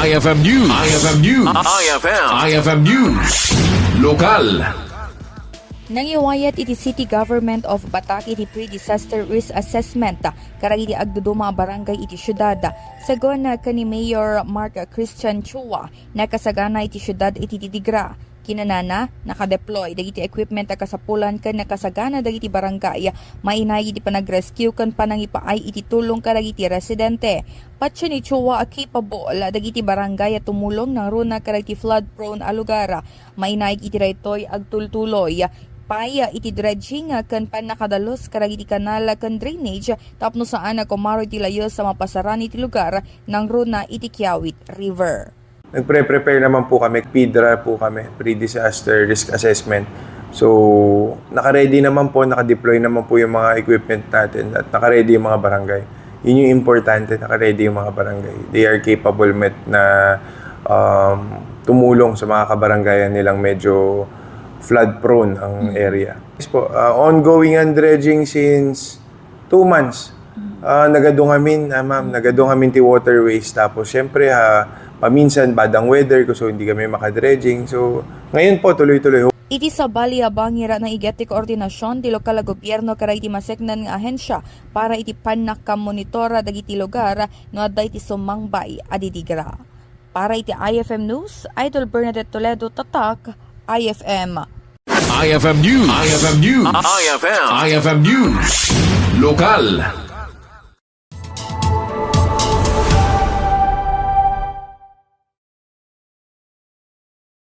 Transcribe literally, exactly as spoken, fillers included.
I F M News. I F M News. I F M. I F M News. Lokal. Nangiwayat iti City Government of Batac iti pre-disaster risk assessment kadagiti agduduma a barangay iti siudad. Sagon ken ni Mayor Mark Christian Chua, nakasagana iti siudad iti didigra. Kinunana, nakadeploy dagiti equipment a kasapulan ken nakasagana dagiti barangay mainayag iti panagrescue ken panangipaay iti tulong kadagiti residente. Patio ni Chua a capable dagiti barangay a tumulong nangruna kadagiti flood-prone a lugar. Mainayag iti daytoy agtultuloy pay iti dredging ken pannakadalus kadagiti kanal ken drainage tapno saan a kumaro iti layus a mapasaran iti lugar nangruna iti Kiawit River. Nagpre-prepare naman po kami, PDRA po kami, pre-disaster risk assessment. So, naka-ready naman po, naka-deploy naman po yung mga equipment natin at naka-ready yung mga barangay. Yun yung importante, naka-ready yung mga barangay. They are capable met na um, tumulong sa mga kabarangayan nilang medyo flood prone ang area. Yes po, uh, ongoing ang dredging since two months. Ah, nagadungamin, ah, ma'am, nagadungamin ti waterways. Tapos, syempre, ha, paminsan, badang weather ko, so hindi kami makadredging. So, ngayon po, tuloy-tuloy. Iti sabali a bangira, naiget ti koordinasyon ti lokal a gobierno kadagiti maseknan nga ahensya para iti pannakammonitor dagiti lugar no adda iti sumangbay a didigra. Para iti I F M News, Idol Bernadette Toledo, Tatak, I F M. I F M News. I F M News. I F M. I F M News. Lokal.